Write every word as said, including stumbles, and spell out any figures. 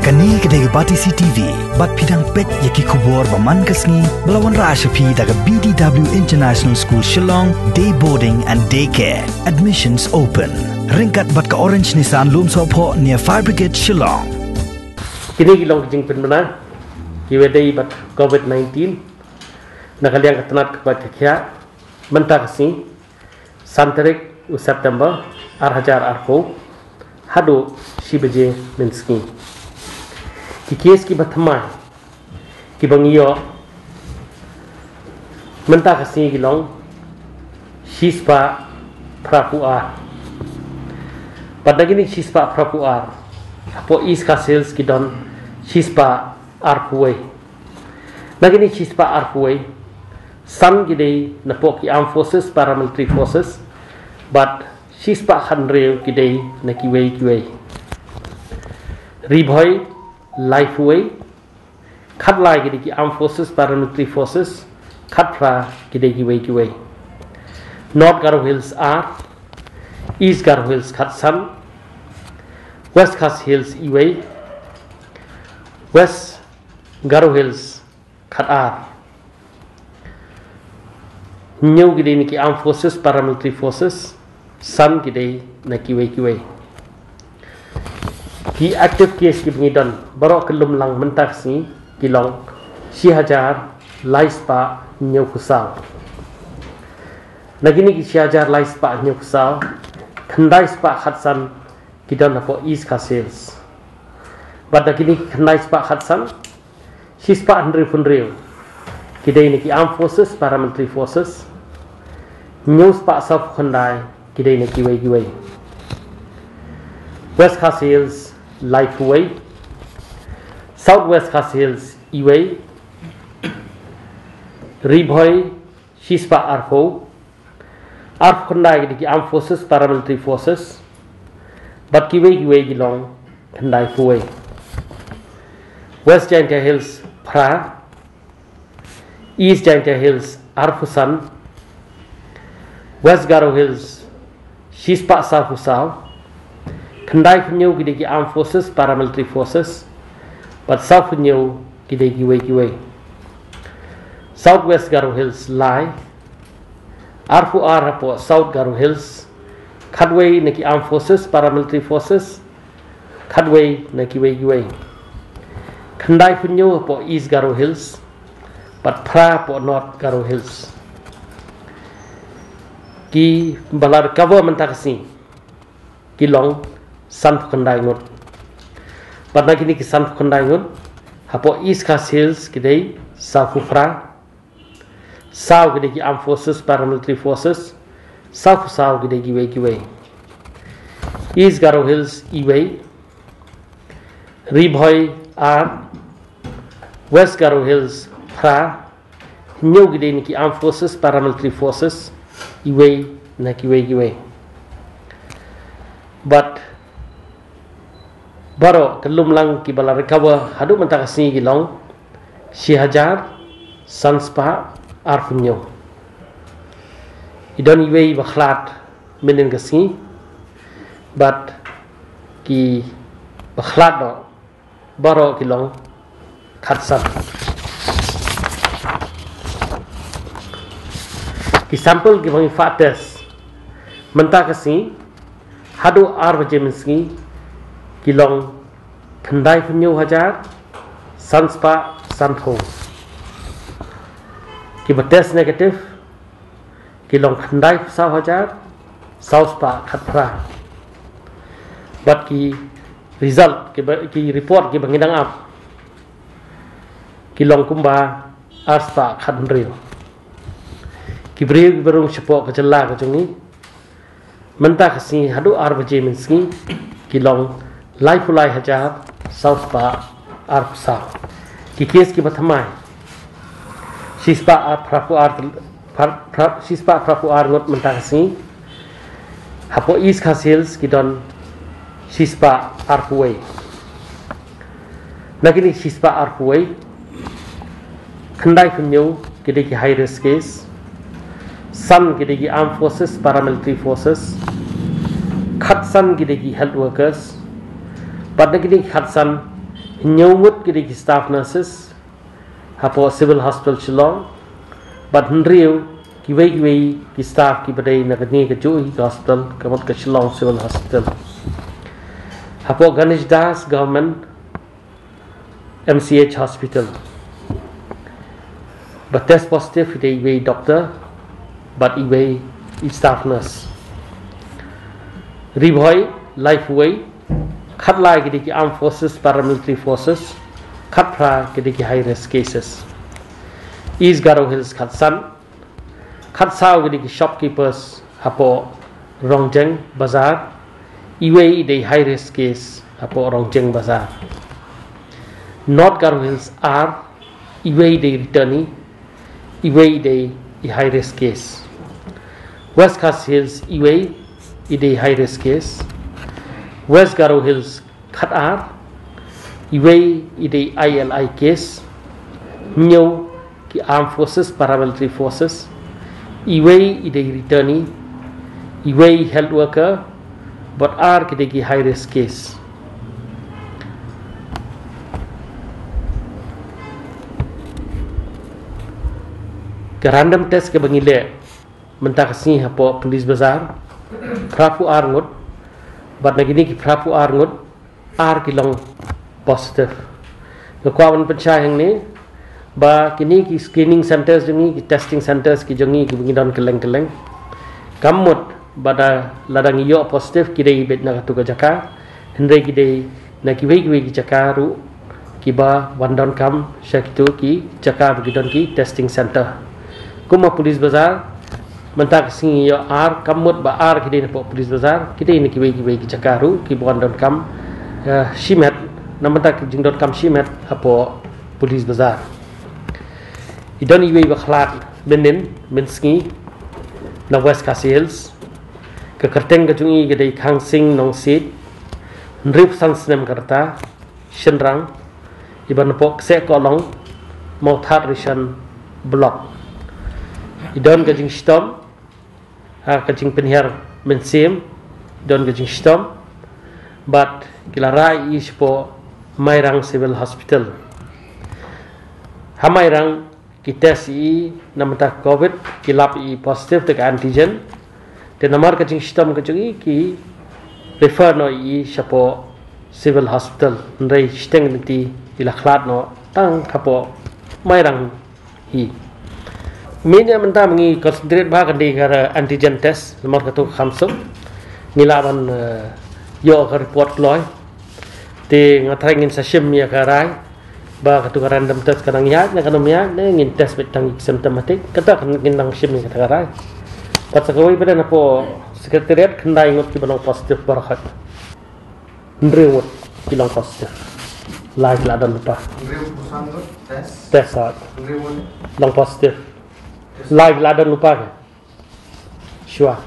Kane ka dei ka Batesi T V, bad phi dang peit ïa ki khubor ba man ka sngi, ba la wanrah sha phi da ka B D W International School Shillong, Day Boarding and Day Care. Admissions open. Ryngkat bad ka Orange Nissan Lumsohphoh near Fire Brigade Shillong. Kine ki long ki jingpynbna kiba ïadei bad COVID nineteen. Na ka liang ka tnat ka koit ka khiah, mynta ka sngi, san tarik u September, ar hajar arphew, haduh shi baje mynsngi. Ki case kiba thymmai kiba ngi ïoh mynta ka sngi ki long shispah phraphew ar. Bad na kine shispah phraphew ar, hapoh East Khasi Hills ki don shispah arphew wei. Na kine shispah arphew wei, san ki dei napoh ki Armed Forces, Paramilitary Forces, bad shispah khathynriew ki dei na kiwei kiwei. Ri Bhoi laiphew wei, khatlai ki dei ki Armed Forces, Paramilitary Forces, khatphra ki dei kiwei kiwei. North Garo Hills ar, East Garo Hills khatsan, West Khasi Hills iwei, West Garo Hills khatar. Hynñiew ki dei na ki Armed Forces, Paramilitary Forces, san ki dei na kiwei kiwei. Ki active case kiba ngi don baroh kyllum lang mynta ka sngi ki long shi hajar lai spah hynñiewphew saw. Na kine ki shi hajar lai spah hynñiewphew saw, khyndai spah khatsan ki don hapoh East Khasi Hills. Bad na kine ki khyndai spah khatsan, shispah hynriewphew hynriew ki dei na ki Armed Forces, Paramilitary Forces, hynñiew spah sawphew khyndai ki dei na kiwei kiwei. West Khasi Hills laiphew wei, South West Khasi Hills iwei, Ri Bhoi shispah arphew, arphew khyndai ki dei ki Armed Forces, Paramilitary Forces, bad kiwei kiwei ki long khyndaiphew wei. West Jaintia Hills phra, East Jaintia Hills arphew san, West Garo Hills shispah sawphew saw, khyndaiphew hynñiew ki dei ki Armed Forces, Paramilitary Forces, bad sawphew hynñiew ki dei kiwei kiwei. South West Garo Hills lai, arphew ar hapoh South Garo Hills, khatwei na ki Armed Forces, Paramilitary Forces, khatwei na kiwei kiwei. Khyndaiphew hynñiew hapoh East Garo Hills, bad phra hapoh North Garo Hills. Kiba la recover mynta ka sngi ki long sanphew khyndai ngut. Bad na kine ki sanphew khyndai ngut, hapoh East Khasi Hills ki dei sawphew phra, saw ki dei ki Armed Forces, Paramilitary Forces, sawphew saw ki dei kiwei kiwei. East Garo Hills iwei, Ri Bhoi ar, West Garo Hills phra, hynñiew ki dei na ki Armed Forces, Paramilitary Forces, iwei na kiwei kiwei. Bad baroh kyllum lang kiba la recover haduh mynta ka sngi ki long shi hajar san spah arphew hynñiew. Ki don iwei ba khlad mynnin ka sngi, bad kiba khlad noh baroh ki long khatsan. Ki sample kiba ngi fah test mynta ka sngi haduh ar baje mynsngi ki long khyndaiphew hynñiew hajar san spah sanphew. Kiba test negative ki long khyndaiphew saw hajar saw spah khatphra. Bad ki result kiba, ki report kiba ngi dang ap ki long kumba ar spah khathynriew. Ki briew kiba rung shapoh ka jylla ka jong ngi mynta ka sngi haduh ar baje mynsngi ki long laiphew lai hajar saw spah arphew saw. Ki case kiba thymmai, shispah ar phraphew ar, phra-, phra-, shispah phraphew ar ngut mynta ka sngi. Hapoh East Khasi Hills ki don shispah arphew wei. Na kine shispah arphew wei, khyndaiphew hynñiew ki dei ki high risk case, san ki dei ki Armed Forces, Paramilitary Forces, khatsan ki dei ki health workers, bad na kine khatsan Hynñiew ngut ki dei ki staff nurses hapoh Civil Hospital Shillong, bad hynriew kiwei kiwei ki staff kiba dei na kane kajuh hi ka hospital, ka mut ka Shillong Civil Hospital. Hapoh Ganesh Das Government M C H Hospital, ba test positive i dei iwei i doctor bad iwei i staff nurse. Ri Bhoi, laiphew wei, khatlai ki dei ki Armed Forces, Paramilitary Forces, khatphra ki dei ki high risk cases. East Garo Hills, khatsan, khatsaw ki dei ki shopkeepers hapoh Rongjeng Bazar, iwei i dei high risk case hapoh Rongjeng Bazar. North Garo Hills, ar, iwei i dei returnee, iwei i dei i high risk case. West Khasi Hills, iwei i dei high risk case. West Garo Hills, khatar, iwei i dei I L I case. Hynñiew ki Armed Forces, Paramilitary Forces, iwei i dei returnee, iwei health worker, bad ar ki dei ki high risk case. Ka random test kaba ngi leh mynta ka sngi hapoh Police Bazar, phraphew ar ngut, bad na kine ki phraphew ar ngut, ar ki long positive. Nga kwah ban pynshai hangne ba kine ki screening centers jong ngi, ki testing centers ki jong ngi, kiba ngi don kylleng kylleng, kam mut ba da lada ngi ïoh positive ki dei beit na katu ka jaka, hynrei ki dei na kiwei kiwei ki jaka ruh kiba wan donkam sha kitu ki jaka ba ki don ki testing center. Kum ha Police Bazar, mynta ka sngi ïoh ar, kam mut ba ar ki dei napoh Police Bazar, ki dei na kiwei kiwei ki jaka ruh kiba wan donkam, eh, shimet, na mynta ka jingdonkam shimet hapoh Police Bazar. I don iwei ba khlad mynnin mynsngi na West Khasi Hills. Ka kyrteng ka jong i ka dei Khangsing Nongsiej, hynriewphew san snem ka rta, shynrang, iba napoh Kseh Kohlong, Mawthadraishan Block. I don ka jingshitom ha ka jingpynhiar mynsiem, i don ka jingshitom, bad ki la rah ïa i shapoh Mairang Civil Hospital. Ha Mairang ki test ïa i na bynta covid, ki lap ïa i positive da ka antigen. Te namar ka jingshitom ka jong i, ki refer noh ïa i shapoh Civil Hospital, hynrei shiteng lynti i la khlad noh tang hapoh Mairang hi. Mynne mynta ngi concentrate bha kan dei ka antigen test, namar katu ka kham suk. Ngi lah ban, eh, ïoh ka report kloi. Te nga tharai ngin sa shim ïa ka rai ba katu ka random test ka nang ïaid ne ka nang ym ïaid, ne ngin test beit tang ki symptomatic, kata kan ngin nang shim ïa kata ka rai. Bad sa kawei pat, hapoh Secretariat, khyndai ngut kiba long positive baroh. Hynriew ngut ki long positive. Lai ki la don lypa. Hynriew phew san ngut test. Test hot. Hynriew ngut long positive. Lai ki la don lypa ki. Shuwa.